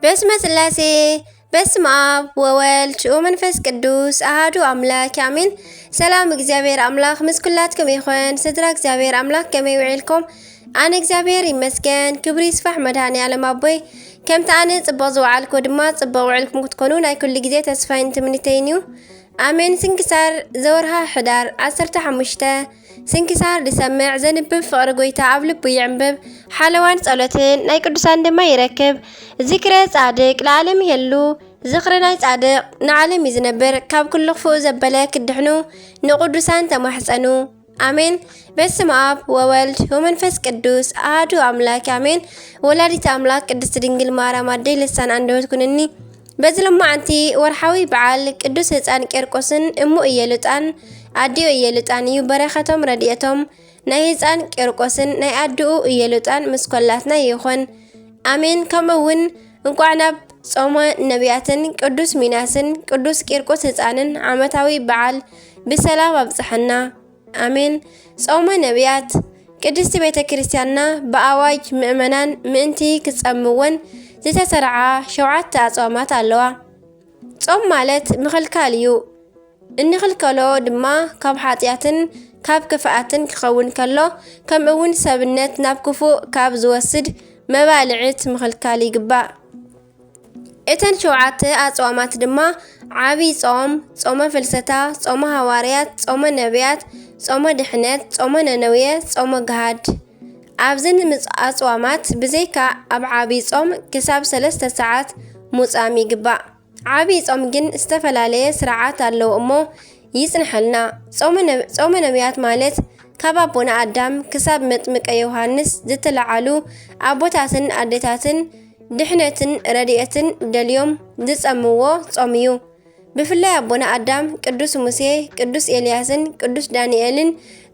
በስመ ስላሴ፣ በስመ ኣብ ወወልድ ወመንፈስ ቅዱስ ኣሃዱ ኣምላክ ኣሜን። ሰላም እግዚኣብሔር ኣምላክ ምስ ኩላትኩም ይኹን። ስድራ እግዚኣብሔር ኣምላክ ከመይ ውዒልኩም? ኣነ እግዚኣብሔር ይመስገን፣ ክብሪ ይስፋሕ መድኃኔ ዓለም ኣቦይ። ከምቲ ኣነ ጽቡቕ ዝወዓልኩ ድማ ጽቡቕ ውዕልኩም ክትኮኑ ናይ ኩሉ ግዜ ተስፋይን ትምኒተይን እዩ። ኣሜን። ስንክሳር ዘወርሃ ሕዳር ዓሰርተ ሓሙሽተ። ስንክሳር ዝሰምዕ ዘንብብ ፍቕሪ ጎይታ ኣብ ልቡ ይዕንብብ፣ ሓለዋን ጸሎትን ናይ ቅዱሳን ድማ ይረክብ። ዝክረ ጻድቅ ለዓለም ይሄሉ። ዝኽሪ ናይ ጻድቅ ንዓለም እዩ ዝነብር። ካብ ኩሉ ክፉእ ዘበለ ክድሕኑ ንቅዱሳን ተማሕጸኑ። ኣሜን። በስመ ኣብ ወወልድ ወመንፈስ ቅዱስ ኣሃዱ ኣምላክ ኣሜን። ወላዲተ ኣምላክ ቅድስት ድንግል ማርያም ኣደይ ልሳን ኣንደበት ኩንኒ። በዚ ሎማዓንቲ ወርሓዊ በዓል ቅዱስ ህፃን ቄርቆስን እሙ እየሉጣን ኣዲኡ እየሉጣን እዩ። በረኸቶም ረድኤቶም ናይ ህፃን ቄርቆስን ናይ ኣዲኡ እየሉጣን ምስ ኮላትና ይኹን። ኣሜን። ከምኡ እውን እንቋዕ ናብ ጾመ ነቢያትን ቅዱስ ሚናስን ቅዱስ ቂርቆስ ህፃንን ዓመታዊ በዓል ብሰላም ኣብፀሐና። ኣሜን። ጾመ ነቢያት። ቅድስቲ ቤተ ክርስቲያንና ብኣዋጅ ምእመናን ምእንቲ ክጸምወን ዝተሰርዓ ሸውዓተ ኣጽዋማት ኣለዋ። ጾም ማለት ምኽልካል እዩ። እንኽልከሎ ድማ ካብ ሓጢኣትን ካብ ክፍኣትን ክኸውን ከሎ፣ ከምኡ እውን ሰብነት ናብ ክፉእ ካብ ዝወስድ መባልዕት ምኽልካል ይግባእ። እተን ሸውዓተ ኣጽዋማት ድማ ዓቢ ጾም፣ ጾመ ፍልሰታ፣ ጾመ ሃዋርያት፣ ጾመ ነቢያት፣ ጾመ ድሕነት፣ ጾመ ነነውየ፣ ጾመ ገሃድ። ኣብዘን ምጽ-፣ ኣጽዋማት ብዘይካ ኣብ ዓቢ ጾም ክሳብ ሰለስተ ሰዓት ሙጻም ይግባእ። ዓቢ ጾም ግን ዝተፈላለየ ስርዓት ኣለዎ እሞ ይጽንሐልና። ጾመ ነብ-፣ ጾመ ነቢያት ማለት ካብ ኣቦና ኣዳም ክሳብ መጥምቀ ዮሃንስ ዝተለዓሉ ኣቦታትን ኣዴታትን ድሕነትን ረድኤትን ደልዮም ዝጸምዎ ጾም እዩ። ብፍላይ ኣቦና ኣዳም፣ ቅዱስ ሙሴ፣ ቅዱስ ኤልያስን ቅዱስ ዳንኤልን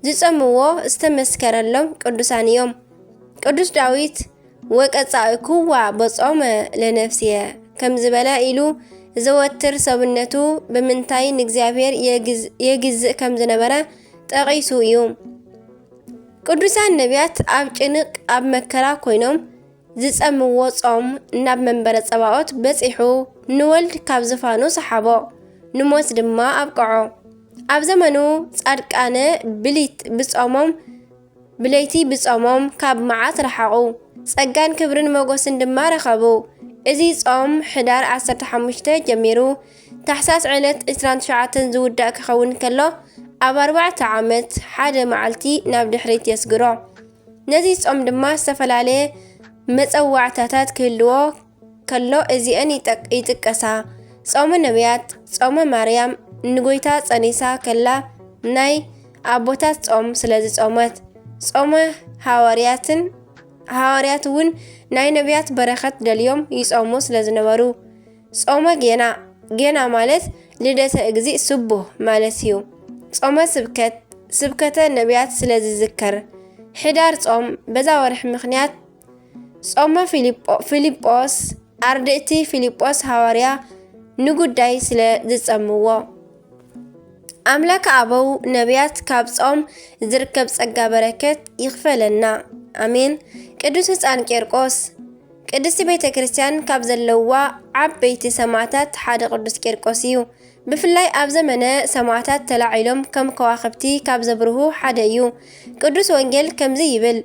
ዝጸምዎ ዝተመስከረሎም ቅዱሳን እዮም። ቅዱስ ዳዊት "ወቀጻእኩዋ በጾመ ለነፍስየ" ከም ዝበለ ኢሉ ዘወትር ሰብነቱ ብምንታይ ንእግዚኣብሔር የግዝ-፣ የግዝእ ከም ዝነበረ ጠቒሱ እዩ። ቅዱሳን ነቢያት ኣብ ጭንቅ ኣብ መከራ ኮይኖም ዝጸምዎ ጾም ናብ መንበረ ጸባኦት በጺሑ ንወልድ ካብ ዝፋኑ ሰሓቦ፣ ንሞት ድማ ኣብቅዖ። ኣብ ዘመኑ ጻድቃነ ብሊት ብጾሞም፣ ብለይቲ ብጾሞም ካብ መዓት ረሓቑ፣ ጸጋን ክብርን መጎስን ድማ ረኸቡ። እዚ ጾም ሕዳር ዓሰርተ ሓሙሽተ ጀሚሩ ታሕሳስ ዕለት ዕስራን ትሽዓተን ዝውዳእ ክኸውን ከሎ፣ ኣብ ኣርባዕተ ዓመት ሓደ መዓልቲ ናብ ድሕሪት የስግሮ። ነዚ ጾም ድማ ዝተፈላለየ መጸዋዕታታት ክህልዎ ከሎ እዚአን ይጠቅ-፣ ይጥቀሳ። ጾመ ነቢያት፣ ጾመ ማርያም ንጎይታ ጸኒሳ ከላ ናይ ኣቦታት ጾም ስለ ዝጾመት፣ ጾመ ሃዋርያትን፣ ሃዋርያት እውን ናይ ነቢያት በረኸት ደልዮም ይጾሙ ስለ ዝነበሩ። ጾመ ጌና፣ ጌና ማለት ልደተ እግዚእ ስቡህ ማለት እዩ። ጾመ ስብከት፣ ስብከተ ነቢያት ስለ ዝዝከር። ሕዳር ጾም በዛ ወርሒ ምኽንያት ጾመ ፊልጶ-፣ ፊልጶስ፣ ኣርድእቲ ፊልጶስ ሃዋርያ ንጉዳይ ስለ ዝጸምዎ። ኣምላክ ኣበው ነቢያት ካብ ጾም ዝርከብ ጸጋ በረከት ይኽፈለና። ኣሜን። ቅዱስ ህፃን ቄርቆስ። ቅድስቲ ቤተ ክርስቲያን ካብ ዘለዋ ዓበይቲ ሰማዕታት ሓደ ቅዱስ ቄርቆስ እዩ። ብፍላይ ኣብ ዘመነ ሰማዕታት ተላዒሎም ከም ከዋኽብቲ ካብ ዘብርሁ ሓደ እዩ። ቅዱስ ወንጌል ከምዚ ይብል፣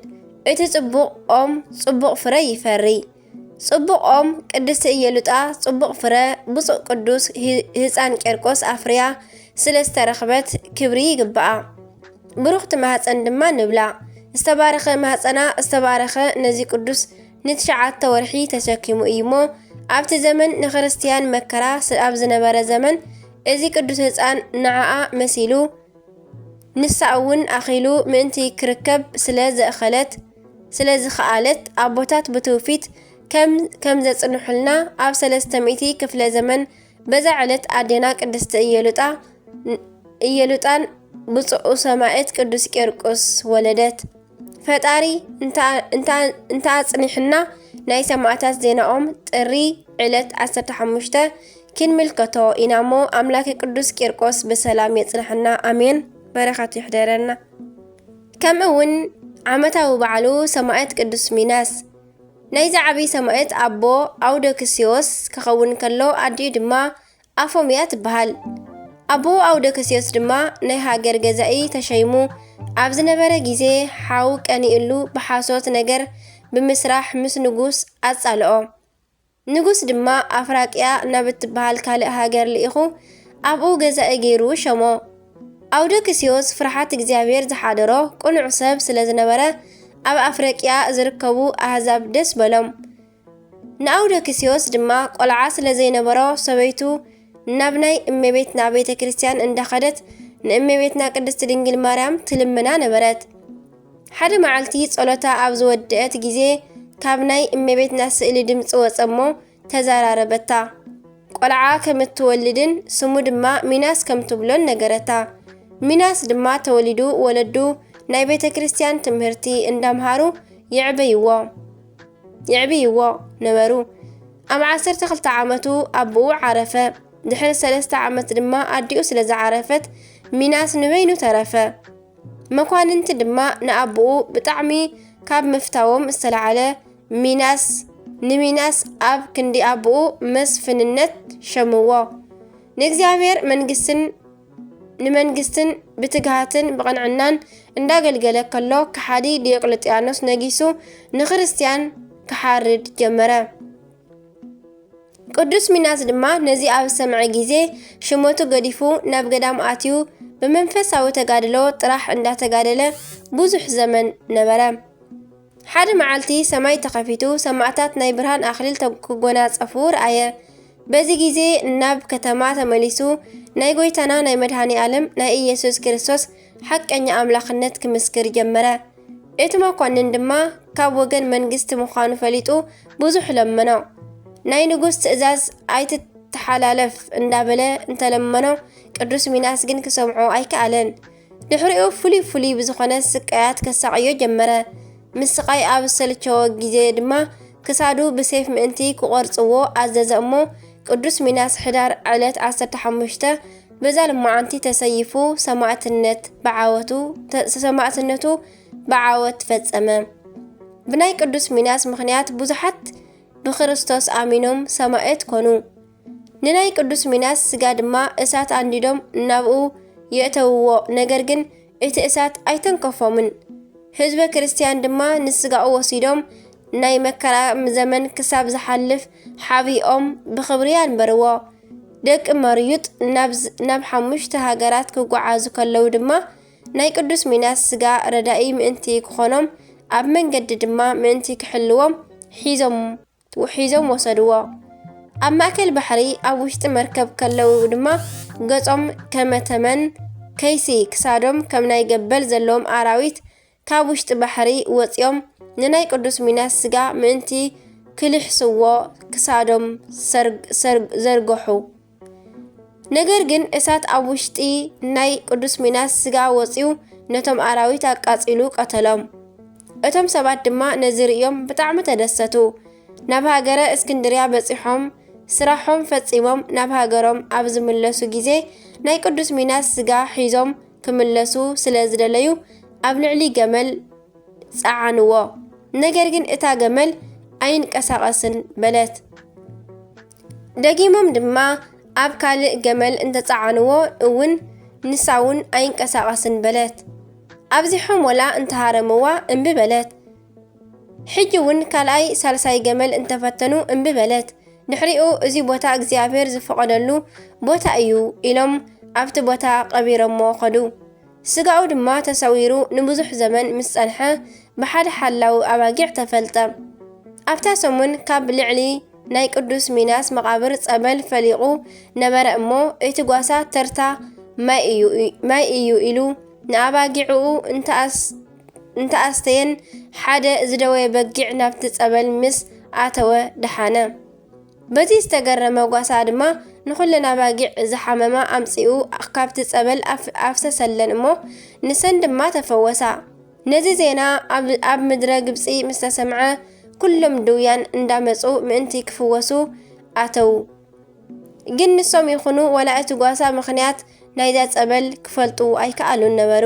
"እቲ ጽቡቕ ኦም ጽቡቕ ፍረ ይፈሪ።" ጽቡቕ ኦም ቅድስቲ እየሉጣ ጽቡቕ ፍረ ብፁዕ ቅዱስ ህ-፣ ህፃን ቄርቆስ ኣፍርያ ስለ ዝተረኽበት ክብሪ ይግብኣ። ብሩኽቲ ማህፀን ድማ ንብላ። ዝተባረኸ ማህፀና ዝተባረኸ ነዚ ቅዱስ ንትሽዓተ ወርሒ ተሸኪሙ እዩ እሞ፣ ኣብቲ ዘመን ንክርስትያን መከራ ስ-፣ ኣብ ዝነበረ ዘመን፣ እዚ ቅዱስ ህፃን ንዓኣ መሲሉ፣ ንሳ እውን ኣኺሉ ምእንቲ ክርከብ ስለ ዘእኸለት፣ ስለ ዝኸኣለት፣ ኣቦታት ብትውፊት ከም፣ ከም ዘጽንሑልና፣ ኣብ ሰለስተ ሚእቲ ክፍለ ዘመን በዛ ዕለት ኣዴና ቅድስቲ እየሉጣ፣ እየሉጣን ብፁዕ ሰማዕት ቅዱስ ቄርቆስ ወለደት። ፈጣሪ እንተ-፣ እንተ-፣ እንተ ኣጽኒሕና ናይ ሰማዕታት ዜናኦም ጥሪ ዕለት ዓሰርተ ሓሙሽተ ክንምልከቶ ኢና እሞ ኣምላክ ቅዱስ ቄርቆስ ብሰላም የጽንሐና። ኣሜን። በረኸቱ ይሕደረና። ከምኡ እውን ዓመታዊ በዓሉ ሰማዕት ቅዱስ ሚናስ ናይዚ ዓብዪ ሰማእት ኣቦ ኣውደክስዮስ ክኸውን ከሎ፣ ኣዲኡ ድማ ኣፎምያ ትበሃል። ኣቦኡ ኣውደክስዮስ ድማ ናይ ሃገር ገዛኢ ተሸይሙ ኣብ ዝነበረ ግዜ፣ ሓው ቀኒኡሉ ብሓሶት ነገር ብምስራሕ ምስ ንጉስ ኣጻልኦ። ንጉስ ድማ ኣፍራቅያ ናብ እትበሃል ካልእ ሃገር ልኢኹ ኣብኡ ገዛኢ ገይሩ ሸሞ። ኣውደክስዮስ ፍርሓት እግዚኣብሔር ዝሓደሮ ቅኑዕ ሰብ ስለ ዝነበረ፣ ኣብ ኣፍረቅያ ዝርከቡ ኣህዛብ ደስ በሎም። ንኣውደክስዮስ ድማ ቆልዓ ስለ ዘይነበሮ፣ ሰበይቱ ናብ ናይ እመቤትና ቤተ ክርስቲያን እንዳኸደት ንእመቤትና ቅድስት ድንግል ማርያም ትልምና ነበረት። ሓደ መዓልቲ ጸሎታ ኣብ ዝወደአት ግዜ፣ ካብ ናይ እመቤትና ስእሊ ድምጺ ወጸ እሞ ተዘራረበታ። ቆልዓ ከም እትወልድን ስሙ ድማ ሚናስ ከም ትብሎን ነገረታ። ሚናስ ድማ ተወሊዱ፣ ወለዱ ናይ ቤተ ክርስቲያን ትምህርቲ እንዳምሃሩ የዕበይዎ የዕብይዎ ነበሩ። ኣብ ዓሰርተ ክልተ ዓመቱ ኣቦኡ ዓረፈ። ድሕሪ ሰለስተ ዓመት ድማ ኣዲኡ ስለ ዝዓረፈት፣ ሚናስ ንበይኑ ተረፈ። መኳንንቲ ድማ ንኣቦኡ ብጣዕሚ ካብ ምፍታዎም ዝተላዓለ፣ ሚናስ፣ ንሚናስ ኣብ ክንዲ ኣቦኡ መስፍንነት ሸምዎ። ንእግዚኣብሔር መንግስትን ንመንግስትን ብትግሃትን ብቕንዕናን እንዳገልገለ ከሎ፣ ከሓዲ ዲዮቅልጥያኖስ ነጊሱ ንክርስትያን ክሓርድ ጀመረ። ቅዱስ ሚናስ ድማ ነዚ ኣብ ዝሰምዐ ግዜ፣ ሽመቱ ገዲፉ ናብ ገዳም ኣትዩ፣ ብመንፈሳዊ ተጋድሎ ጥራሕ እንዳተጋደለ ብዙሕ ዘመን ነበረ። ሓደ መዓልቲ ሰማይ ተኸፊቱ፣ ሰማዕታት ናይ ብርሃን ኣኽሊል ተ-፣ ክጎናጸፉ ረኣየ። በዚ ግዜ ናብ ከተማ ተመሊሱ፣ ናይ ጐይታና ናይ መድኃኔ ዓለም ናይ ኢየሱስ ክርስቶስ ሓቀኛ ኣምላኽነት ክምስክር ጀመረ። እቲ መኮንን ድማ ካብ ወገን መንግስቲ ምዃኑ ፈሊጡ ብዙሕ ለመኖ። ናይ ንጉስ ትእዛዝ ኣይትተሓላለፍ እንዳበለ እንተለመኖ፣ ቅዱስ ሚናስ ግን ክሰምዖ ኣይከኣለን። ድሕሪኡ ፍሉይ ፍሉይ ብዝኾነ ስቃያት ከሳቕዮ ጀመረ። ምስቃይ ኣብ ዝሰልቸዎ ግዜ ድማ ክሳዱ ብሴፍ ምእንቲ ክቖርጽዎ ኣዘዘ እሞ፣ ቅዱስ ሚናስ ሕዳር ዕለት ዓሰርተ ሓሙሽተ በዛ ልማዓንቲ ተሰይፉ ሰማዕትነት ብዓወቱ ተ-፣ ሰማዕትነቱ ብዓወት ፈጸመ። ብናይ ቅዱስ ሚናስ ምኽንያት ብዙሓት ብክርስቶስ ኣሚኖም ሰማእት ኮኑ። ንናይ ቅዱስ ሚናስ ስጋ ድማ እሳት ኣንዲዶም ናብኡ የእተውዎ፣ ነገር ግን እቲ እሳት ኣይተንከፎምን። ህዝበ ክርስቲያን ድማ ንስጋኡ ወሲዶም ናይ መከራ ዘመን ክሳብ ዝሓልፍ ሓቢኦም ብኽብሪ ኣንበርዎ። ደቂ መርዩጥ ናብ ዝ-፣ ናብ ሓሙሽተ ሃገራት ክጓዓዙ ከለዉ ድማ ናይ ቅዱስ ሚናስ ስጋ ረዳኢ ምእንቲ ክኾኖም፣ ኣብ መንገዲ ድማ ምእንቲ ክሕልዎም ሒዞም ሒዞም ወሰድዎ። ኣብ ማእከል ባሕሪ ኣብ ውሽጢ መርከብ ከለዉ ድማ ገጾም ከመ ተመን ከይሲ፣ ክሳዶም ከም ናይ ገበል ዘለዎም ኣራዊት ካብ ውሽጢ ባሕሪ ወጺኦም ንናይ ቅዱስ ሚናስ ስጋ ምእንቲ ክልሕስዎ ክሳዶም ሰርግ-፣ ሰርግ-፣ ዘርገሑ። ነገር ግን እሳት ኣብ ውሽጢ ናይ ቅዱስ ሚናስ ስጋ ወጺኡ ነቶም ኣራዊት ኣቃጺሉ ቀተሎም። እቶም ሰባት ድማ ነዚ ርእዮም ብጣዕሚ ተደሰቱ። ናብ ሃገረ እስክንድርያ በጺሖም ስራሖም ፈጺሞም ናብ ሃገሮም ኣብ ዝምለሱ ግዜ ናይ ቅዱስ ሚናስ ስጋ ሒዞም ክምለሱ ስለ ዝደለዩ ኣብ ልዕሊ ገመል ጸዓንዎ። ነገር ግን እታ ገመል ኣይንቀሳቐስን በለት። ደጊሞም ድማ ኣብ ካልእ ገመል እንተጸዓንዎ እውን ንሳ እውን ኣይንቀሳቐስን በለት። ኣብዚሖም ወላ እንተሃረምዋ እምቢ በለት። ሕጂ እውን ካልኣይ ሳልሳይ ገመል እንተፈተኑ እምቢ በለት። ድሕሪኡ እዚ ቦታ እግዚኣብሔር ዝፈቐደሉ ቦታ እዩ ኢሎም ኣብቲ ቦታ ቀቢሮሞ ኸዱ። ስጋኡ ድማ ተሰዊሩ ንብዙሕ ዘመን ምስ ጸንሐ ብሓደ ሓላዊ ኣባጊዕ ተፈልጠ። ኣብታ ሰሙን ካብ ልዕሊ ናይ ቅዱስ ሚናስ መቓብር ጸበል ፈሊቑ ነበረ እሞ እቲ ጓሳ ተርታ ማይ እዩ፣ ማይ እዩ ኢሉ ንኣባጊዕኡ እንተኣስ-፣ እንተኣስተየን ሓደ ዝደወየ በጊዕ ናብቲ ጸበል ምስ ኣተወ ደሓነ። በዚ ዝተገረመ ጓሳ ድማ ንኹለን ኣባጊዕ ዝሓመማ ኣምጺኡ ካብቲ ጸበል ኣፍ-፣ ኣፍሰሰለን እሞ ንሰን ድማ ተፈወሳ። ነዚ ዜና ኣብ፣ ኣብ ምድረ ግብጺ ምስ ተሰምዐ ኩሎም ድውያን እንዳመጹ ምእንቲ ክፍወሱ ኣተዉ። ግን ንሶም ይኹኑ ወላ እቲ ጓሳ ምኽንያት ናይዛ ጸበል ክፈልጡ ኣይከኣሉን ነበሩ።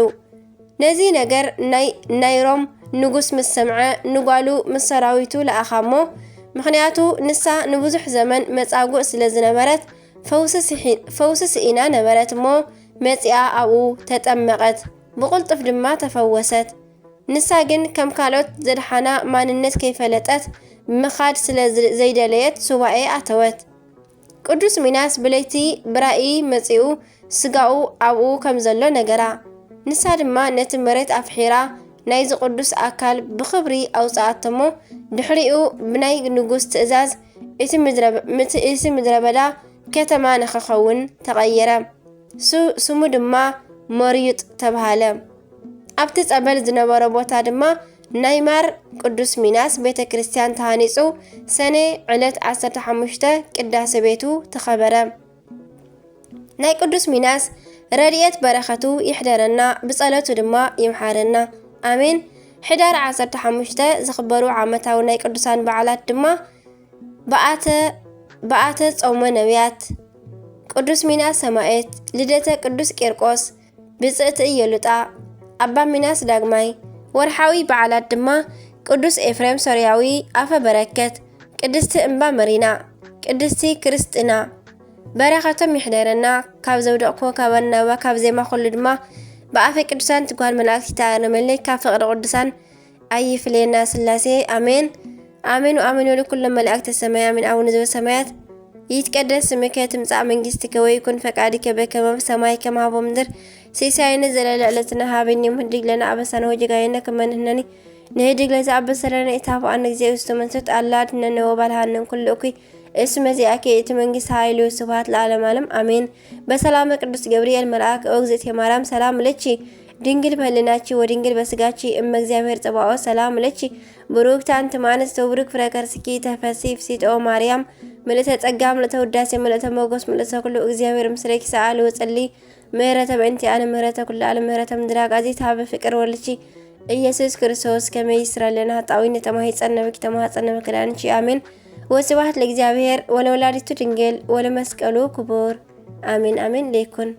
ነዚ ነገር ናይ፣ ናይ ሮም ንጉስ ምስ ሰምዐ፣ ንጓሉ ምስ ሰራዊቱ ለኣኻ እሞ፣ ምኽንያቱ ንሳ ንብዙሕ ዘመን መጻጉዕ ስለ ዝነበረት፣ ፈውሲ ስሒ-፣ ፈውሲ ስኢና ነበረት እሞ፣ መጺኣ ኣብኡ ተጠመቐት። ብቕልጡፍ ድማ ተፈወሰት። ንሳ ግን ከም ካልኦት ዘድሓና ማንነት ከይፈለጠት፣ ምኻድ ስለ ዝ-፣ ዘይደለየት ሱባኤ ኣተወት። ቅዱስ ሚናስ ብለይቲ ብራእይ መጺኡ ስጋኡ ኣብኡ ከም ዘሎ ነገራ። ንሳ ድማ ነቲ መሬት ኣፍሒራ ናይዚ ቅዱስ ኣካል ብኽብሪ ኣውጽኣቶሞ፣ ድሕሪኡ ብናይ ንጉስ ትእዛዝ እቲ ምድረ-፣ ምት-፣ እቲ ምድረ በዳ ከተማ ንኽኸውን ተቐየረ። ሱ-፣ ስሙ ድማ ሞርዩጥ ተባሃለ። ኣብቲ ጸበል ዝነበሮ ቦታ ድማ ናይ ማር ቅዱስ ሚናስ ቤተ ክርስቲያን ተሃኒጹ፣ ሰኔ ዕለት ዓሰርተ ሓሙሽተ ቅዳሴ ቤቱ ተኸበረ። ናይ ቅዱስ ሚናስ ረድኤት በረኸቱ ይሕደረና፣ ብጸሎቱ ድማ ይምሓረና። ኣሜን። ሕዳር ዓሰርተ ሓሙሽተ ዝኽበሩ ዓመታዊ ናይ ቅዱሳን በዓላት ድማ በዓተ፣ በዓተ ጾመ ነቢያት፣ ቅዱስ ሚናስ ሰማዕት፣ ልደተ ቅዱስ ቂርቆስ፣ ብጽእቲ ኢየሉጣ፣ ኣባ ሚናስ ዳግማይ። ወርሓዊ በዓላት ድማ ቅዱስ ኤፍሬም ሶርያዊ፣ ኣፈ በረከት፣ ቅድስቲ እምባ መሪና፣ ቅድስቲ ክርስጥና። በረኸቶም ይሕደረና። ካብ ዘውደቕኩዎ ካብ ኣናባ ካብ ዜማ ኩሉ ድማ ብኣፈ ቅዱሳን ትጓል መላእክት ይተኣረመለይ፣ ካብ ፍቕሪ ቅዱሳን ኣይፍለየና ስላሴ። ኣሜን። ኣሜን ወኣሜን ወለኩሎም መላእክተ ሰማይ ኣሜን። ኣቡነ ዘበሰማያት ይትቀደስ ስምከ ትምጻእ መንግስትከ ወይኩን ፈቃድከ በከመ በሰማይ ከማሁ በምድር። ሲሳየነ ዘለለ ዕለትነ ሀበነ ዮም ህድግ ለነ አበሳነ ወጌጋየነ ከመ ንሕነኒ ንህድግ ለዘአበሰ ለነ ኢታብአነ እግዚኦ ውስተ መንሱት አላ አድነነ ወባልሃነ እምኩሉ እኩይ። እስመ ዚአከ ይእቲ መንግስት ኃይል ወስብሐት ለዓለመ ዓለም አሜን። በሰላመ ቅዱስ ገብርኤል መልአክ ኦ እግዝእትየ ማርያም ሰላም ለኪ ድንግል በህልናኪ ወድንግል በስጋኪ እመ እግዚአብሔር ጸባኦት ሰላም ለኪ ብሩክት አንቲ እም አንስት ወብሩክ ፍሬ ከርስኪ ተፈሲ ፍሲት ኦ ማርያም ምልእተ ጸጋ ምልእተ ውዳሴ ምልእተ ሞገስ ምልእተ ኩሉ እግዚአብሔር ምስሌኪ ሰአሊ ወጸሊ ምህረተ በእንቲአነ ምህረተ ኩሉ ዓለም ምህረተ ምድራግ አዚት ሀበ ፍቅር ወልኪ ኢየሱስ ክርስቶስ ከመ ይስረለነ ኃጣዊ ንተማሂጸነ ብኪ ተማሐጸነ በክዳንኪ አሜን። ወስብሐት ለእግዚአብሔር ወለወላዲቱ ድንግል ወለመስቀሉ ክቡር አሜን አሜን። ለይኩን